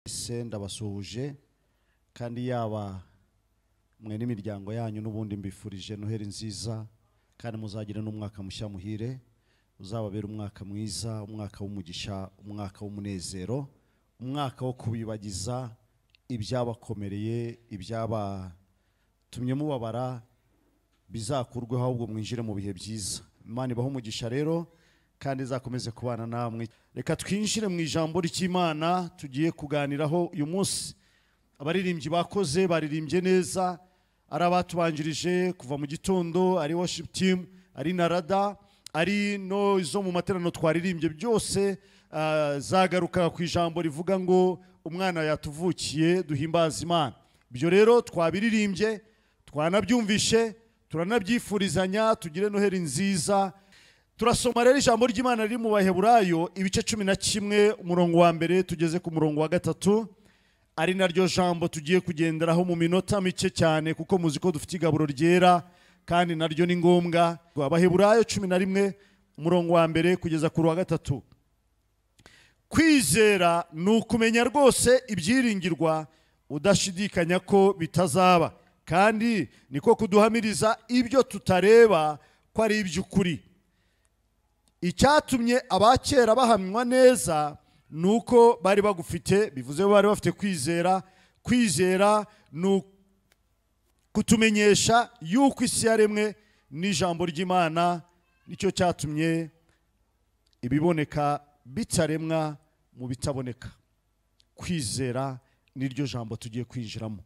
Mwese ndabasuhuje kandi yaba mwe n'imiryango yanyu n'ubundi mbifurije Noheli nziza kandi muzagire n'umwaka mushya muhire, uzababera umwaka mwiza, umwaka w'umugisha, umwaka w'umunezero, umwaka wo kubibagiza ibyabakomereye, ibyabatumye mubabara bizakurweho, ahubwo mwinjire mu bihe byiza. Imana ibahe umugisha rero kandi izakomeze kubana namwe. Reka twinjire mu ijambo ry'Imana tugiye kuganiraho uyu munsi. Abaririmbyi bakoze baririmbye neza, ari abatubanjirije kuva mu gitondo, ari worship team, ari na rada, ari no izo mu materaniro twaririmbye byose, zagaruka ku ijambo rivuga ngo umwana yatuvukiye duhimbaza Imana. Ibyo rero twabiririmbye, twanabyumvishe, turanabyifurizanya, tugire Noheli nziza. Turasoma rero ijambo ry'Imana riri mu Baheburayo ibice 11 umurongo wa mbere tugeze ku murongo wa 3, ari naryo jambo tugiye kugenderaho mu minota mike cyane kuko muzi ko dufite igaburo ryera kandi naryo ni ngombwa. Abaheburayo 11 umurongo wa mbere kugeza ku wa 3. Kwizera ni ukumenya rwose ibyiringirwa udashidikanya ko bitazaba, kandi niko kuduhamiriza ibyo tutareba ko ari iby'ukuri. Icyatumye abakera bahamywa neza nuko bari bagufite, bivuze bari bafite kwizera. Kwizera ni kutumenyesha yuko isi yaremwe n'ijambo ry'Imana, nicyo cyatumye ibiboneka bitaremwa mu bitaboneka. Kwizera niryo jambo tugiye kwinjiramo.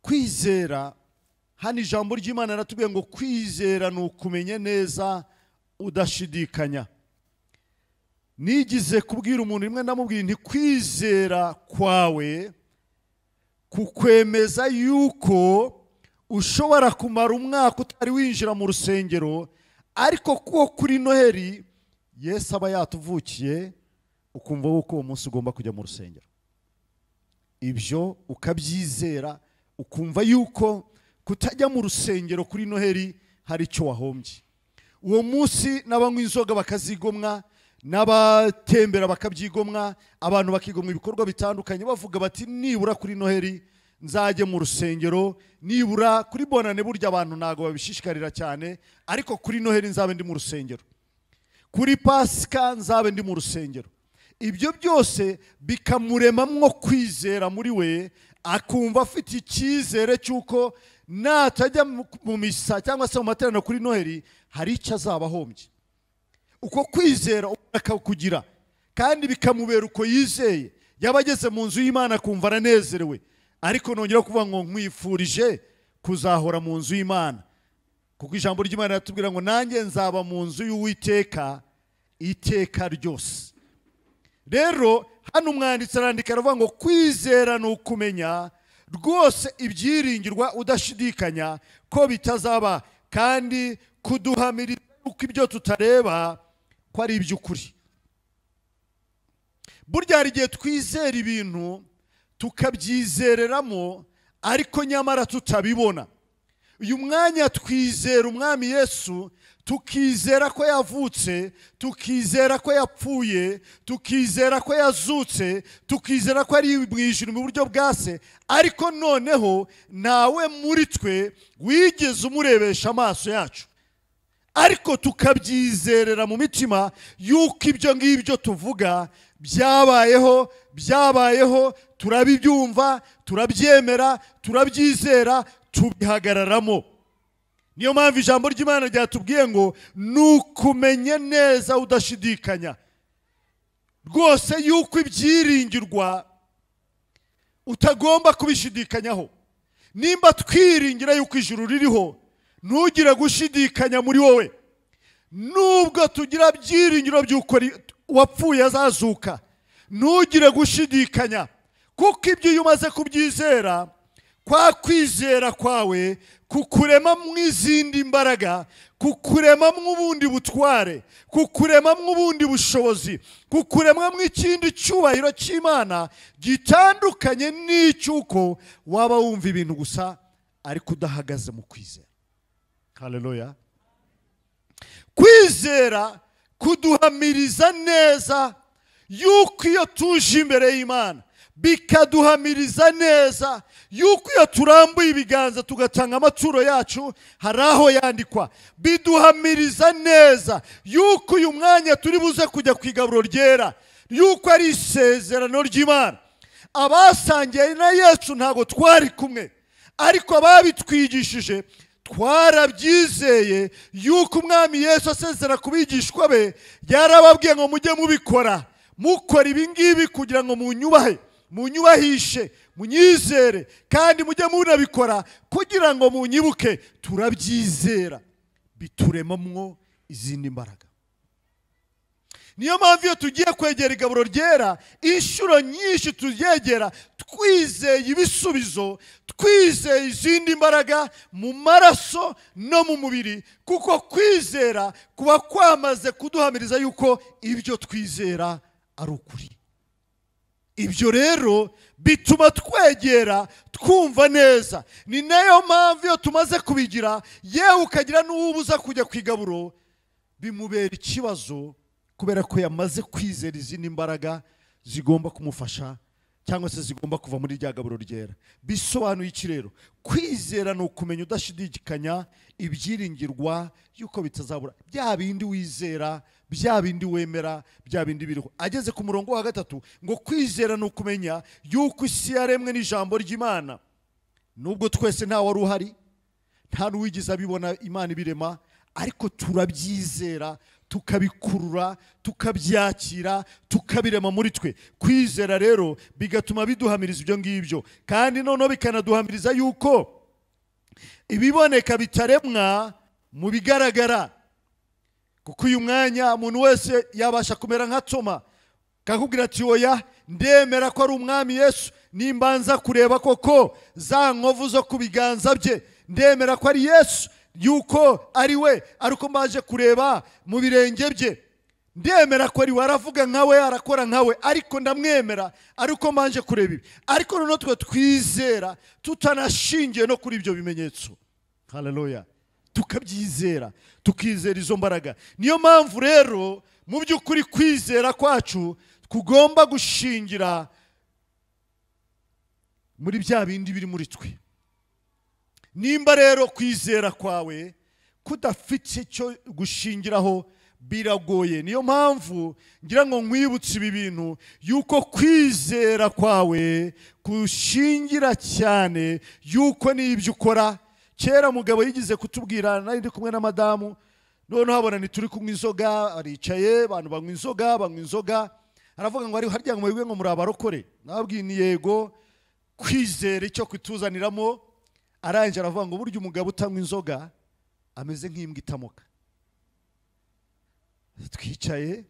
Kwizera, hano ijambo ry'Imana ratubwiye ngo kwizera ni ukumenya neza udashidikanya. Nigize kubwira umuntu rimwe ndamubwira nti kwizera kwawe kukwemeza yuko ushobora kumara umwaka utari winjira mu rusengero, ariko kuko kuri Noheli Yesu aba yatuvukiye ukumva ko uwo munsi ugomba kujya mu rusengero. Ibyo ukabyizera, ukumva yuko kutajya mu rusengero kuri Noheli hari icyo wahombye. Uwo munsi n'abanywa inzoga bakazigomwa, n'abatembera bakabyigomwa, abantu bakigomwa ibikorwa bitandukanye bavuga bati nibura kuri Noheli nzajye mu rusengero, nibura kuri bonane burya abantu ntago babishishikarira cyane, ariko kuri Noheli nzabe ndi mu rusengero, kuri Pasika nzabe ndi mu rusengero. Ibyo byose bikamuremamwo kwizera muri we, akumva afite icyizere cy'uko natajya mu misa cyangwa se mu materaniro kuri Noheli hari icyo azaba ahombye. Uko kwizera akakugira kandi bikamubera uko yizeye. Yaba ageze mu nzu y'Imana akumva aranezerewe. Ariko nongera kuvuga ngo nkwifurije kuzahora mu nzu y'Imana, kuko ijambo ry'Imana riratubwira ngo nanjye nzaba mu nzu y'Uwiteka iteka ryose. Rero hano umwanditsi arandika aravuga ngo kwizera ni ukumenya rwose ibyiringirwa udashidikanya ko bitazaba, kandi kuduhamiriza uko ibyo tutareba ko ari iby'ukuri. Burya hari igihe twizera ibintu tukabyizereramo ariko nyamara tutabibona. Uyu mwanya twizera Umwami Yesu, tukizera ko yavutse, tukizera ko yapfuye, tukizera ko yazutse, tukizera ko ari mu ijuru mu buryo bwa se, ariko noneho nawe muri twe wigeze umurebesha amaso yacu, ariko tukabyizerera mu mitima yuko ibyo ngibyo tuvuga byabayeho, byabayeho, turabibyumva, turabyemera, turabyizera, tubihagararamo. Niyo mpamvu ijambo ry'Imana ryatubwiye ngo nukumenye neza udashidikanya rwose yuko ibyiringirwa utagomba kubishidikanyaho. Nimba twiringira yuko ijuru ririho, ntugire gushidikanya muri wowe. Nubwo tugira byiringiro by'uko wapfuye azazuka, ntugire gushidikanya, kuko ibyo iyo umaze kubyizera, kwa kwizera kwawe kukuremamwo izindi mbaraga, kukuremamwo ubundi butware, kukuremamwo ubundi bushobozi, kukuremamwo ikindi cyubahiro cy'Imana gitandukanye n'icy'uko waba wumva ibintu gusa ariko udahagaze mu kwizera. Haleluya. Kwizera kuduhamiriza neza Yuko iyo tuje imbere y'Imana bikaduhamiriza neza yuko iyo turambuye ibiganza tugatanga amaturo yacu hari aho yandikwa, biduhamiriza neza yuko uyu mwanya turi buze kujya ku igaburo ryera, yuko ari isezerano ry'Imana. Abasangiye na Yesu ntabwo twari kumwe, ariko ababitwigishije twarabyizeye yuko umwami Yesu asezera ku bigishwa be yarababwiye ngo mujye mubikora, mukora ibi ngibi kugira ngo munyubahe, munyubahishe, munyizere, kandi mujye munabikora kugira ngo munyibuke. Turabyizera, bituremamwo izindi mbaraga. Niyo mpamvu iyo tugiye kwegera igaburo ryera, inshuro nyinshi turyegera twizeye ibisubizo, twizeye izindi mbaraga mu maraso no mu mubiri, kuko kwizera kuba kwamaze kuduhamiriza yuko ibyo twizera ari ukuri. Ibyo rero bituma twegera twumva neza. Ni nayo mpamvu iyo tumaze kubigira, yewe ukagira n'ubuza kujya ku igaburo bimubera ikibazo, kubera ko yamaze kwizera izindi mbaraga zigomba kumufasha cyangwa se zigomba kuva muri rya gaburo ryera. Bisobanuye iki rero? Kwizera ni ukumenya udashidikanya ibyiringirwa yuko bitazabura, bya bindi wizera, bya bindi wemera, bya bindi biriho. Ageze ku murongo wa 3 ngo kwizera ni ukumenya yuko isi yaremwe n'ijambo ry'Imana. Nubwo twese nta wari uhari, nta n'uwigeze abibona Imana ibirema, ariko turabyizera, tukabikurura, tukabyakira, tukabirema muri twe. Kwizera rero bigatuma biduhamiriza ibyo ngibyo, kandi noneho bikanaduhamiriza yuko ibiboneka bitaremwa mu bigaragara. Kuko uyu mwanya umuntu wese yabasha kumera nka Toma, kakubwira ati oya, ndemera ko ari umwami Yesu, nimbanza kureba koko za nkovu zo ku biganza bye, ndemera ko ari Yesu, yuko ari we, ariko mbaje kureba mu birenge bye, ndemera ko ari we, aravuga nkawe, arakora nkawe, ariko ndamwemera ariko mbanje kureba ibi. Ariko noneho twe twizera tutanashingiye no kuri ibyo bimenyetso. Haleluya. Tukabyizera, tukizera izo mbaraga. Niyo mpamvu rero mu by'ukuri kwizera kwacu kugomba gushingira muri bya bindi biri muri twe. Nimba rero kwizera kwawe kudafite icyo gushingiraho biragoye. Niyo mpamvu ngira ngo nkwibutse ibi bintu yuko kwizera kwawe kushingira cyane yuko n'ibyo ukora. Kera mugabo yigize kutubwira, nari ndi kumwe na madamu, noneho abona ni turi kunywa inzoga, aricaye, abantu banywa inzoga, banywa inzoga, aravuga ngo ari harya ngo mwebwe ngo muri abarokore. Nababwiye ni yego, kwizera icyo kutuzaniramo. Arangije aravuga ngo burya umugabo utanywa inzoga ameze nk'imbwa itamoka. Twicaye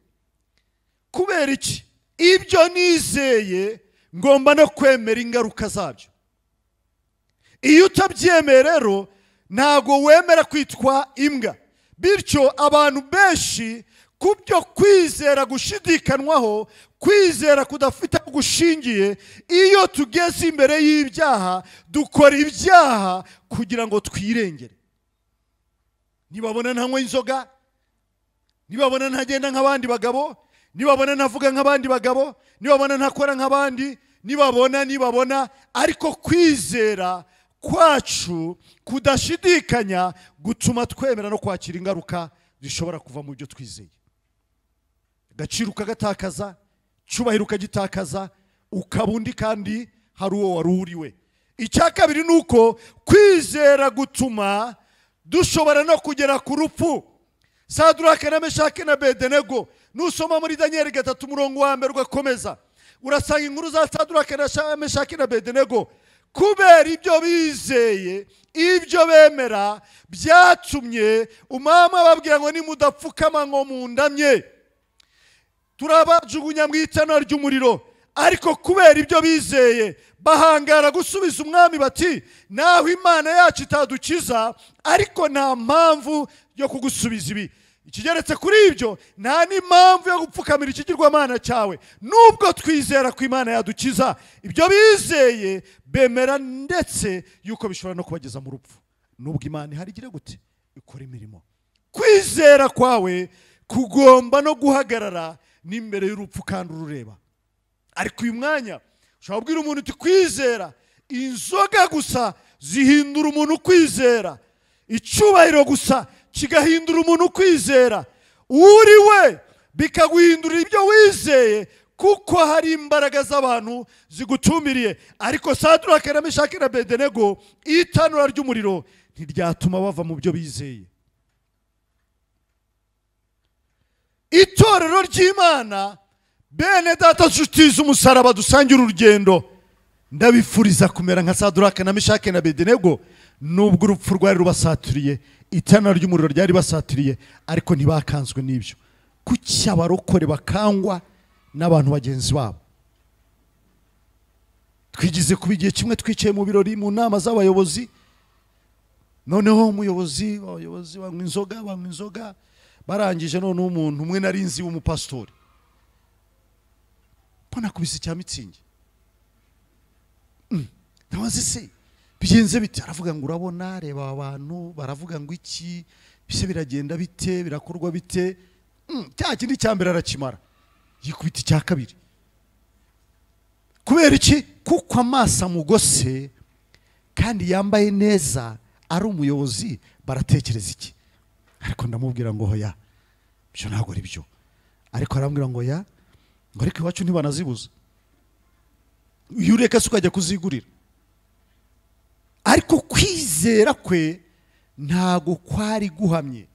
kubera iki? Ibyo nizeye ngomba no kwemera ingaruka zabyo. Iyo utabyemeye rero ntago wemera kwitwa imbwa. Bityo abantu benshi kubyo kwizera gushidikanwaho, kwizera kudafite gushingiye, iyo tugeze imbere y'ibyaha dukora ibyaha kugira ngo twirengere. Nibabona ntanywa inzoga, nibabona ntagenda nk'abandi bagabo, nibabona ntavuga nk'abandi bagabo, nibabona ntakora nk'abandi, nibabona, ariko kwizera kwacu kudashidikanya gutuma twemera no kwakira ingaruka zishobora kuva mu byo twizeye. Agaciro ukagatakaza, cyubahiro ukagitakaza, ukabundi kandi hari uwo waruriwe. Icya kabiri nuko kwizera gutuma dushobora no kugera ku rupfu. Sadraka na Meshaki na Abedenego, nusoma muri Danieli 3 umurongo wa 1 ugakomeza, urasanga inkuru za Sadraka na Meshaki na Abedenego. Kubera ibyo bizeye, ibyo bemera, byatumye umama ababwira ngo nimudapfukama ngo mundamye turabajugunya mu itana ry'umuriro. Ariko kubera ibyo bizeye bahangara gusubiza umwami bati naho Imana yacu itadukiza, ariko nta mpamvu yo kugusubiza ibi. Ikigeretse kuri ibyo, nta n'impamvu yo gupfukamira ikigirwamana cyawe, nubwo twizera ko Imana yadukiza. Ibyo bizeye bemera ndetse yuko bishobora no kubageza mu rupfu, nubwo Imana ihari igira gute ikora imirimo. Kwizera kwawe kugomba no guhagarara n'imbere y'urupfu kandi urureba. Ariko uyu mwanya ushobora kubwira umuntu uti kwizera, inzoga gusa zihindura umuntu kwizera, icyubahiro gusa kigahindura umuntu kwizera, uri we bikaguhindura ibyo wizeye, kuko hari imbaraga z'abantu zigutumiriye. Ariko Sadraka na Meshaki na Abedenego, itanura ry'umuriro ntiryatuma bava mu byo bizeye. Itorero ry'Imana, bene data nshuti z'umusaraba dusangira urugendo, ndabifuriza kumera nka Sadraka na Meshaki na Abedenego. Nubwo urupfu rwari rubasatiriye, itanura ry'umuriro ryari basatiriye, ariko ntibakanzwe n'ibyo. Kuki abarokore bakangwa n'abantu bagenzi babo? Twigize kuba igihe kimwe twicaye mu birori mu nama z'abayobozi, noneho umuyobozi, abayobozi banywa inzoga, barangije noneho umuntu umwe narinzi w'umupasitori mbona kubise cya mitsingi, ntabazi se bigenze bite? Aravuga ngo urabona, reba abantu baravuga ngo iki, bise biragenda bite, birakorwa bite? Cya kindi cya mbere arakimara, yikubita icya kabiri. Kubera iki? Kuko amaso amugose kandi yambaye neza, ari umuyobozi, baratekereza iki? Ariko ndamubwira ngo hoya, ibyo ntabwo ari byo. Ariko arambwira ngo ya, ngo ariko iwacu ntibanazibuza, iyo ureka se ukajya kuzigurira. Ariko kwizera kwe ntago kwari guhamye.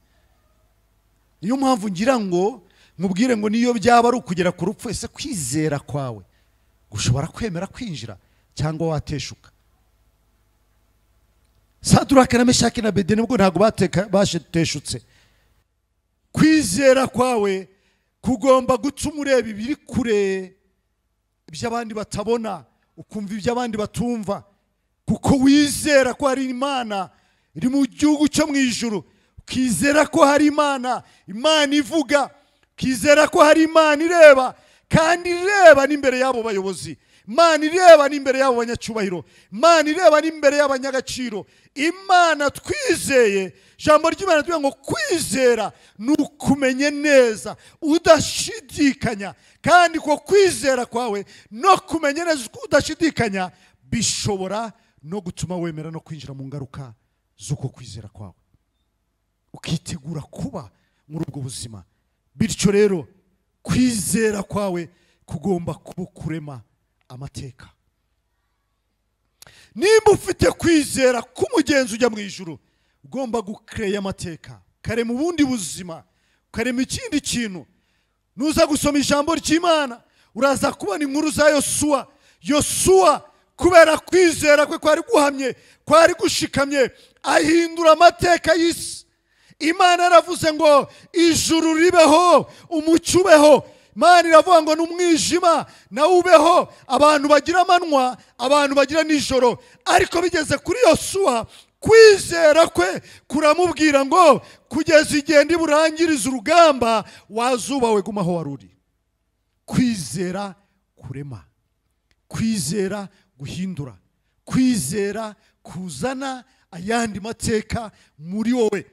Niyo mpamvu ngira ngo mubwire ngo niyo byaba ari ukugera ku rupfu, ese kwizera kwawe gushobora kwemera kwinjira cyangwa wateshuka? Sadraka na Meshaki na Abedenego ntago bateshutse. Kwizera kwawe kugomba gutuma ureba ibiri kure, iby'abandi batabona, ukumva iby'abandi batumva, kuko wizera ko hari Imana iri mu gihugu cyo mu ijuru, ukizera ko hari Imana, Imana ivuga, ukizera ko hari Imana ireba, kandi ireba n'imbere y'abo bayobozi, Imana ireba n'imbere y'abo banyacyubahiro, Imana ireba n'imbere y'abanyagaciro. Imana twizeye, ijambo ry'Imana tuvuga ngo kwizera ni ukumenye neza udashidikanya, kandi ko kwizera kwawe no kumenya neza udashidikanya bishobora no gutuma wemera no kwinjira mu ngaruka z'uko kwizera kwawe, ukitegura kuba muri ubwo buzima. Bityo rero kwizera kwawe kugomba kuba kurema amateka. Nimba ufite kwizera k'umugenzi ujya mu ijuru, ugomba gukeya amateka, ukarema ubundi buzima, ukarema ikindi kintu. Nuza gusoma ijambo ry'Imana uraza kubona inkuru za Yosuwa. Yosuwa kubera kwizera kwe kwari guhamye, kwari gushikamye, ahindura amateka y'isi. Imana yaravuze ngo ijuru ribeho, umucyo ubeho. Imana iravuga ngo n'umwijima nawe ubeho, abantu bagira amanywa, abantu bagira nijoro. Ariko bigeze kuri Yosuwa, kwizera kwe kuramubwira ngo kugeza igihe ndiburangiriza urugamba, wazuba we gumaho wari uri. Kwizera kurema, kwizera guhindura, kwizera kuzana ayandi mateka muri wowe.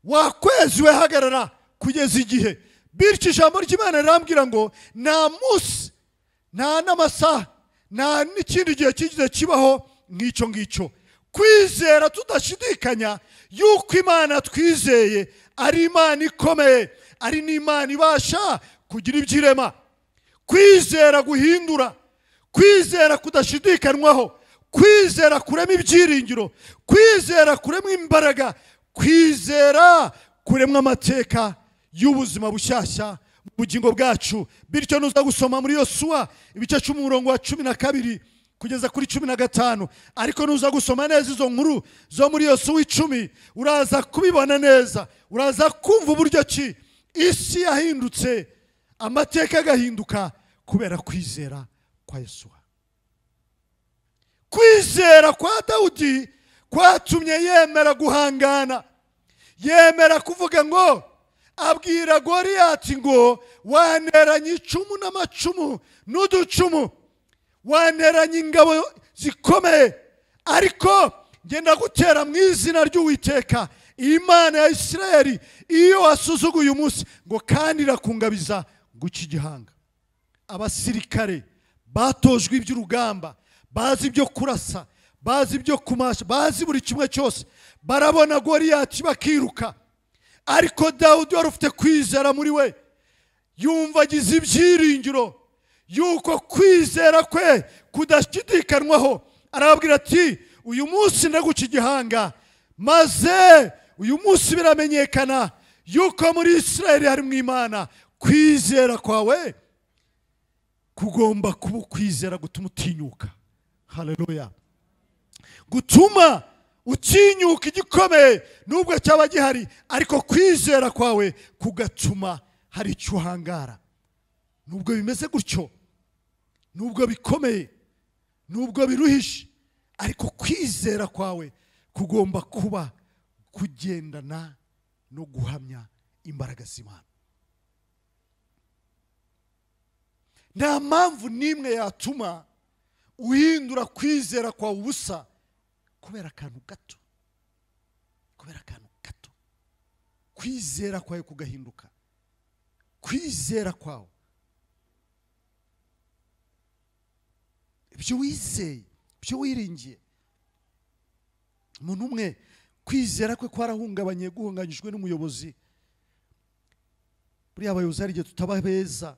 Wakwezi we hagarara kugeza igihe. Bityo ijambo ry'Imana rirambwira ngo nta munsi, nta n'amasaha, nta n'ikindi gihe kigize kibaho nk'icyo ngicyo. Kwizera tudashidikanya yuko Imana twizeye ari Imana ikomeye, ari n'Imana ibasha kugira ibyirema. Kwizera guhindura, kwizera kudashidikanywaho, kwizera kurema ibyiringiro, kwizera kurema imbaraga, kwizera kuremwa amateka y'ubuzima bushyashya mu bugingo bwacu. Bityo nuza gusoma muri Yosuwa ibice 10:12 kugeza kuri 15, ariko nuza gusoma neza izo nkuru zo muri Yosuwa 10, uraza kubibona neza, uraza kumva uburyo ki isi yahindutse, amateka agahinduka kubera kwizera kwa Yosuwa. Kwizera kwa Dawudi kwatumye yemera guhangana, yemera kuvuga ngo, abwira Goliyati ngo waneranye icumu n'amacumu n'uducumu, waneranye ingabo zikomeye, ariko ngenda gutera mu izina ry'Uwiteka Imana ya Isirayeli, iyo wasuzuguye umunsi ngo kandi irakungabiza Nguca igihanga. Abasirikare batojwe iby'urugamba, bazi ibyo kurasa, bazi ibyo kumasha, bazi buri kimwe cyose, barabona Goliyati bakiruka. Ariko Dawudi wari ufite kwizera muri we, yumva agize ibyiringiro yuko kwizera kwe kudashidikanwaho. Arababwira ati uyu munsi ndaguca igihanga, maze uyu munsi biramenyekana yuko muri Isirayeli harimo Imana. Kwizera kwawe kugomba kuba ukwizera gutuma utinyuka. Haleluya. Gutuma utinyuka igikomeye nubwo cyaba gihari, ariko kwizera kwawe kugatuma hari icyo uhangara. Nubwo bimeze gutyo, nubwo bikomeye, nubwo biruhishe, ariko kwizera kwawe kugomba kuba kugendana no guhamya imbaraga z'Imana. Nta mpamvu n'imwe yatuma uhindura kwizera kwawe ubusa kubera akantu gato, kubera akantu gato. Kwizera kwawe kugahinduka. Kwizera kwawe, ibyo wizeye, ibyo wiringiye. Umuntu umwe kwizera kwe kwarahungabanye, guhunganyijwe n'umuyobozi. Buriya abayobozi hari igihe tutaba beza,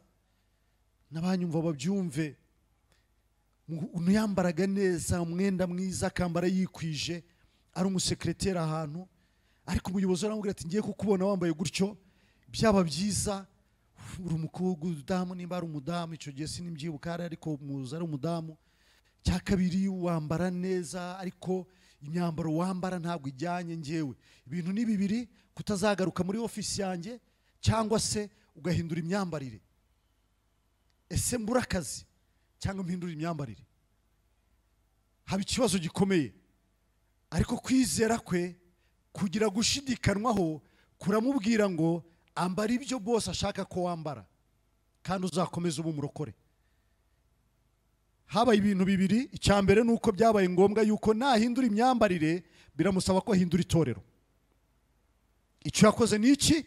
n'abanyumva babyumve. Umuntu yambaraga neza, umwenda mwiza, akambara yikwije, ari umusekreteri ahantu, ariko umuyobozi aramubwira ati ngiye kukubona wambaye gutyo, byaba byiza uri umukobwa, umudamu, nimba ari umudamu icyo gihe sinibyibuka, ariko muzi ari umudamu. Cya kabiri wambara neza, ariko imyambaro wambara ntabwo ijyanye ngewe. Ibintu ni bibiri, kutazagaruka muri ofisi yanjye cyangwa se ugahindura imyambarire. Ese mbura akazi cyangwa mpindura imyambarire? Haba ikibazo gikomeye. Ariko kwizera kwe kugira gushidikanwaho kuramubwira ngo ambara ibyo bose ashaka ko wambara, kandi uzakomeza uba umurokore. Habaye ibintu bibiri. Icya mbere ni uko byabaye ngombwa yuko nahindura imyambarire biramusaba ko ahindura itorero. Icyo yakoze ni iki?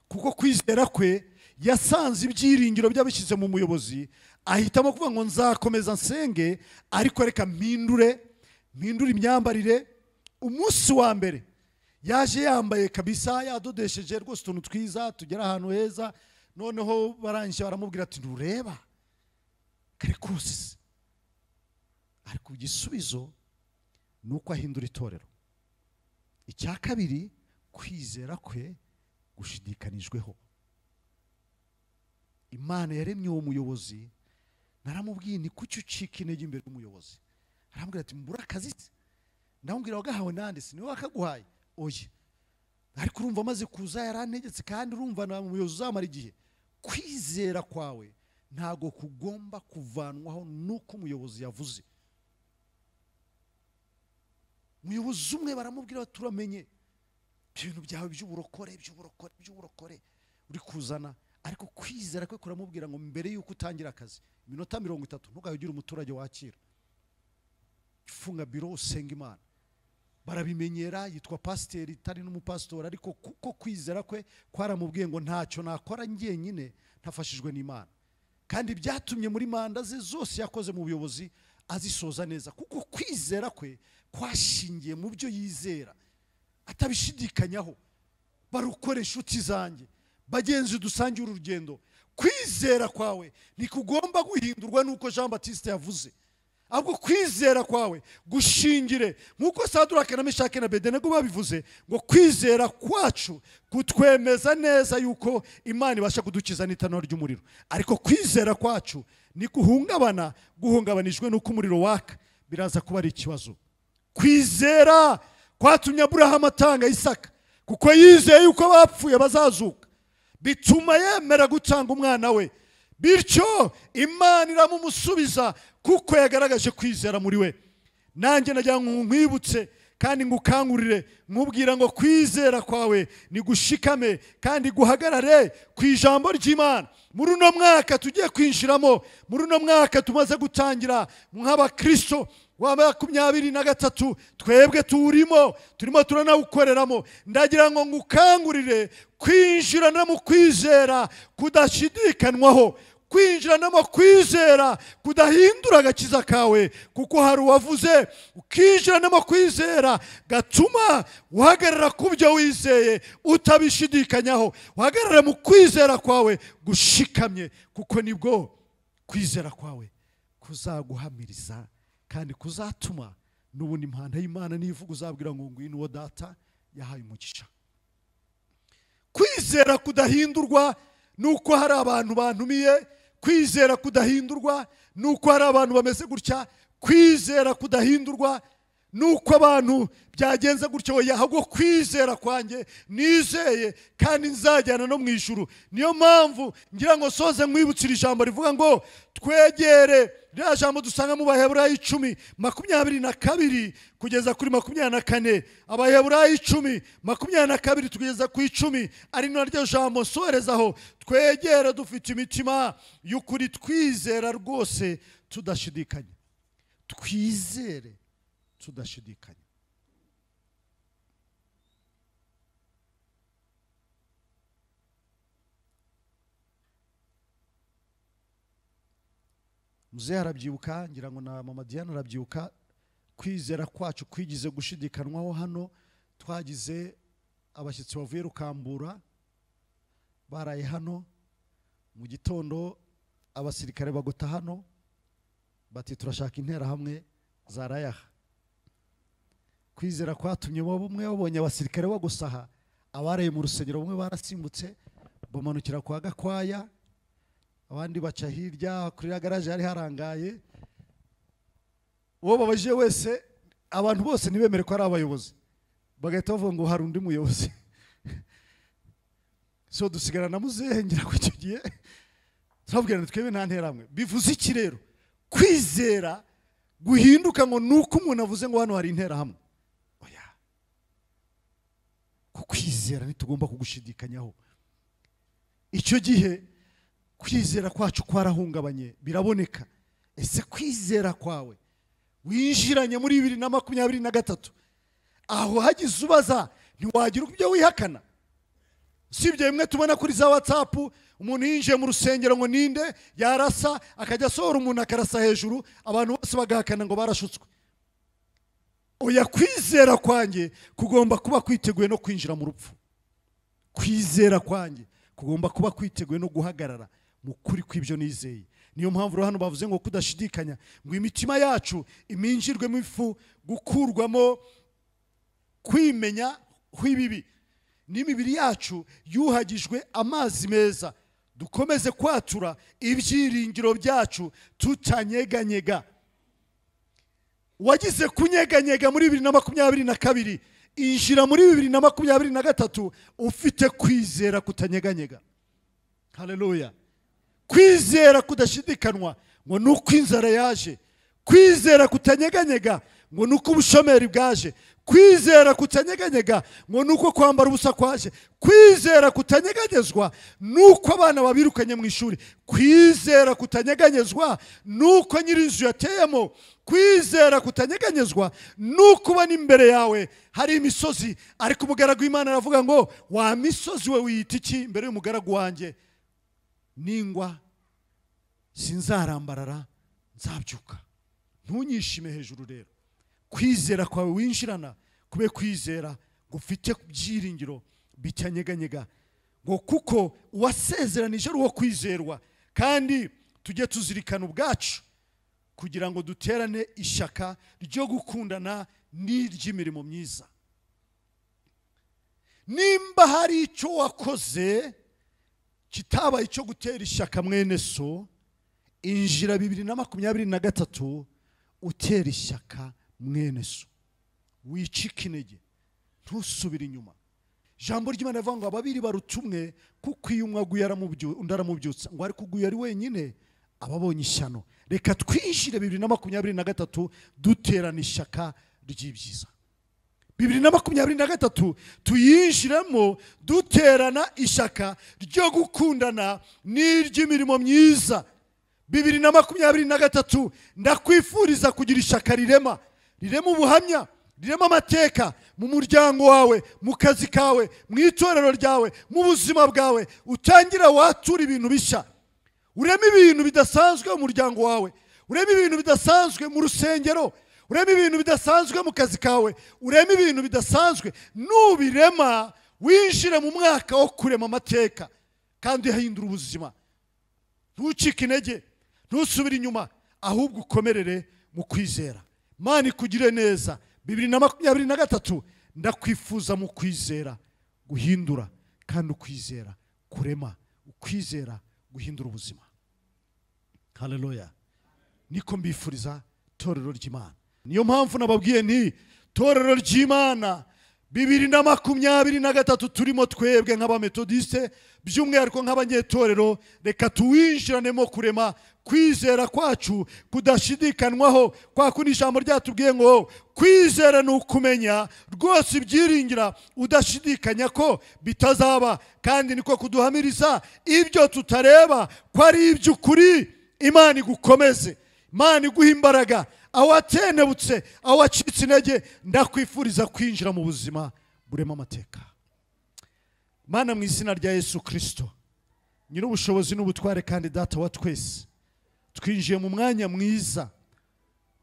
Kuko kwizera kwe yasanze ibyiringiro byabishyize mu muyobozi, ahitamo kuvuga ngo nzakomeza nsenge, ariko reka mpindure imyambarire. Umunsi wa mbere yaje yambaye kabisa, yadodesheje rwose utuntu twiza, tugera ahantu heza. Noneho barangije baramubwira ati ntureba kare kose. Ariko igisubizo ni uko ahindura itorero. Icya kabiri, kwizera kwe gushidikanijweho. Imana yaremye uwo muyobozi, naramubwiye ni kuki ucika intege imbere y'umuyobozi? Arambwira ati mbura akazi. Ndamubwira wagahawe nande? Si niwe wakaguhaye? Oya. Ariko urumva amaze kuza yarantegetse, kandi urumva na umuyobozi uzamara igihe. Kwizera kwawe ntago kugomba kuvanwaho nuko umuyobozi yavuze. Umuyobozi umwe baramubwira turamenye ibintu byawe by'uburokore by'uburokore by'uburokore uri kuzana, ariko kwizera kwe kuramubwira ngo mbere yuko utangira akazi iminota 30 ntugahugire umuturage wakira, funga biro usenga Imana. Barabimenyera, yitwa pasiteri itari n'umupasitori, ariko kuko kwizera kwe kwaramubwiye ngo ntacyo nakora njyenyine ntafashijwe n'Imana. Kandi byatumye muri manda ze zose yakoze mu buyobozi azisoza neza, kuko kwizera kwe kwashingiye mu byo yizera atabishidikanyaho. Barukore inshuti zanjye, bagenzi dusangiye urugendo, kwizera kwawe ntikugomba guhindurwa nuko Jean Baptiste yavuze, ahubwo kwizera kwawe gushingire nkuko Saduraka na Meshaki na Abedenego babivuze ngo kwizera kwacu kutwemeza neza yuko Imana ibasha kudukiza n'itanura ry'umuriro. Ariko kwizera kwacu ni guhungabana, guhungabanijwe nuko umuriro waka, biraza kuba ari ikibazo. Kwizera kwatumye Aburahamu atanga Isaka, kuko yizeye yuko bapfuye bazazuka, bituma yemera gutanga umwana we. Bityo Imana iramumusubiza kuko yagaragaje kwizera muri we. Nanjye nagira ngo nkwibutse kandi ngukangurire, nkubwira ngo kwizera kwawe ni gushikame kandi guhagarare ku ijambo ry'Imana. Muri uno mwaka tugiye kwinjiramo, muri uno mwaka tumaze gutangira nk'abakristo, wa 23 twebwe tuwurimo, turimo turanawukoreramo. Ndagira ngo ngukangurire kwinjirana mu kwizera kudashidikanwaho, kwinjirana mu kwizera kudahindura agakiza kawe, kuko hari uwavuze ukinjirana mu kwizera gatuma uhagarara ku byo wizeye utabishidikanyaho, uhagarara mu kwizera kwawe gushikamye, kuko nibwo kwizera kwawe kuzaguhamiriza kandi kuzatuma n'ubundi impanda y'Imana nivuga uzabwira ngo ngwino uwo data yahaye umugisha. Kwizera kudahindurwa nuko hari abantu bantumiye, kwizera kudahindurwa nuko hari abantu bameze gutya, kwizera kudahindurwa nuko abantu byagenze gutyo, oya, ahubwo kwizera kwanjye nizeye kandi nzajyana no mu ijuru. Niyo mpamvu ngira ngo soze nkwibutse iri jambo rivuga ngo twegere rya jambo dusanga mu Baheburayo 10:22 kugeza kuri 24. Abaheburayo 10:22 kugeza ku 10, ari naryo jambo sorezaho. Twegere dufite imitima y'ukuri, twizera rwose tudashidikanya, twizere tudashidikanya. Muzehe arabyibuka, ngira ngo na mama Diane arabyibuka, kwizera kwacu kwigize gushidikanwaho. Hano twagize abashyitsi bavuye Rukambura baraye hano mu gitondo, abasirikare bagota hano bati turashaka intera hamwe zarayaha. Kwizera kwatumye bamwe babonye abasirikare bagusaha, abaraye mu rusengero bamwe barasimbutse bamanukira kwa Gakwaya, abandi baca hirya kuri ya garage yari harangaye. Uwo babajije wese, abantu bose ntibemere ko ari abayobozi, bagahita bavuga ngo hari undi muyobozi. So dusigara na muzehe ngira ko icyo gihe turabwirana twebwe nta nteramwe. Bivuze iki rero? Kwizera guhinduka ngo nuko umuntu avuze ngo hano hari interahamwe, oya, kukwizera ntitugomba kugushidikanyaho. Icyo gihe kwizera kwacu kwarahungabanye, biraboneka. Ese kwizera kwawe winjiranye muri 2023, aho hagize ubaza ntiwagira ibyo wihakana? Sibyo bimwe tubona kuri za WhatsApp, umuntu yinjiye mu rusengero ngo ninde yarasa, akajya asohora umuntu akarasa hejuru, abantu bose bagahakana ngo barashutswe. Oya, kwizera kwanjye kugomba kuba kwiteguye no kwinjira mu rupfu. Kwizera kwanjye kugomba kuba kwiteguye no guhagarara mu kuri kw'ibyo nizeye. Niyo mpamvu hano bavuze ngo kudashidikanya, ngo imitima yacu iminjirwemo ifu, gukurwamo kwimenya kw'ibibi, n'imibiri yacu yuhagijwe amazi meza, dukomeze kwatura ibyiringiro byacu tutanyeganyega. Wagize kunyeganyega muri 2022, injira muri 2023 ufite kwizera kutanyeganyega. Haleluya. Kwizera kudashidikanwa ngo nuko inzara yaje, kwizera kutanyeganyega ngo nuko ubushomeri bwaje, kwizera kutanyeganyega ngo nuko kwambara ubusa kwaje, kwizera kutanyeganyezwa nuko abana babirukanye mu ishuri, kwizera kutanyeganyezwa nuko nyir'inzu yateyemo, kwizera kutanyeganyezwa nuko ubona imbere yawe hari imisozi, ariko umugaragu w'Imana aravuga ngo wa misozi we wiyita iki imbere y'umugaragu wanjye? Ningwa sinzarambarara, nzabyuka. Ntunyishime hejuru rero. Kwizera kwawe winjirana kube kwizera gufite byiringiro bitanyeganyega, ngo kuko uwasezeranije ari uwo kwizerwa. Kandi tujye tuzirikana ubwacu kugira ngo duterane ishyaka ryo gukundana n'iry'imirimo myiza. Nimba hari icyo wakoze kitabaye icyo gutera ishyaka mwene so, injira 2023 utera ishyaka mwene so, wicika intege, ntusubire inyuma. Jambo ry'Imana rivuga ngo ababiri baruta umwe, kuko iyo umwe aguye undi aramubyutsa, ngo ariko uguye ari wenyine ababonye ishyano. Reka twinjire 2023 duterana ishyaka ry'ibyiza. 2023 tuyinjiramo duterana ishyaka ryo gukundana n'iry'imirimo myiza. 2023 ndakwifuriza kugira ishyaka rirema, rirema ubuhamya, rirema amateka mu muryango wawe, mu kazi kawe, mu itorero ryawe, mu buzima bwawe. Utangira watura ibintu bishya, urema ibintu bidasanzwe mu muryango wawe, urema ibintu bidasanzwe mu rusengero, urema ibintu bidasanzwe mu kazi kawe, urema ibintu bidasanzwe. Nubirema winjire mu mwaka wo kurema amateka kandi hahindura ubuzima. Ntucike intege, ntusubire inyuma, ahubwo ukomerere mu kwizera. Imana ikugire neza. 2023 ndakwifuza mu kwizera guhindura, kandi ukwizera kurema, ukwizera guhindura ubuzima. Haleluya. Niko mbifuriza torero ry'Imana. Niyo mpamvu nababwiye nti torero ry'Imana 2023 turimo twebwe nk'abametodiste, by'umwihariko nk'abanyetorero, reka tuwinjiranemo kurema kwizera kwacu kudashidikanwaho. Kwa kundi ijambo ryatubwiye ngo kwizera ni ukumenya rwose ibyiringira udashidikanya ko bitazaba, kandi niko kuduhamiriza ibyo tutareba ko ari iby'ukuri. Imana igukomeze, Imana iguhe imbaraga. Aho watenebutse, aho wacitse intege, ndakwifuriza kwinjira mu buzima burema amateka. Mana, mu izina rya Yesu Kristo, nyir'ubushobozi n'ubutware kandi Data wa twese, twinjiye mu mwanya mwiza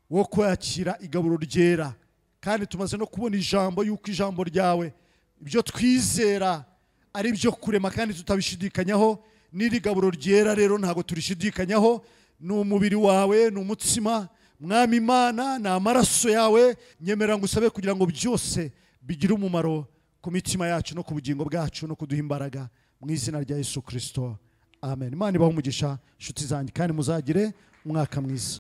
wo kwakira igaburo ryera, kandi tumaze no kubona ijambo yuko ijambo ryawe ibyo twizera ari byo kurema kandi tutabishidikanyaho. N'iri gaburo ryera rero ntabwo turishidikanyaho, ni umubiri wawe, ni umutsima Mwami Imana, ni amaraso yawe. Nyemera ngo usabe kugira ngo byose bigire umumaro ku mitima yacu no ku bugingo bwacu no kuduha imbaraga, mu izina rya Yesu Kristo, amen. Imana ibahe umugisha nshuti zanjye, kandi muzagire umwaka mwiza.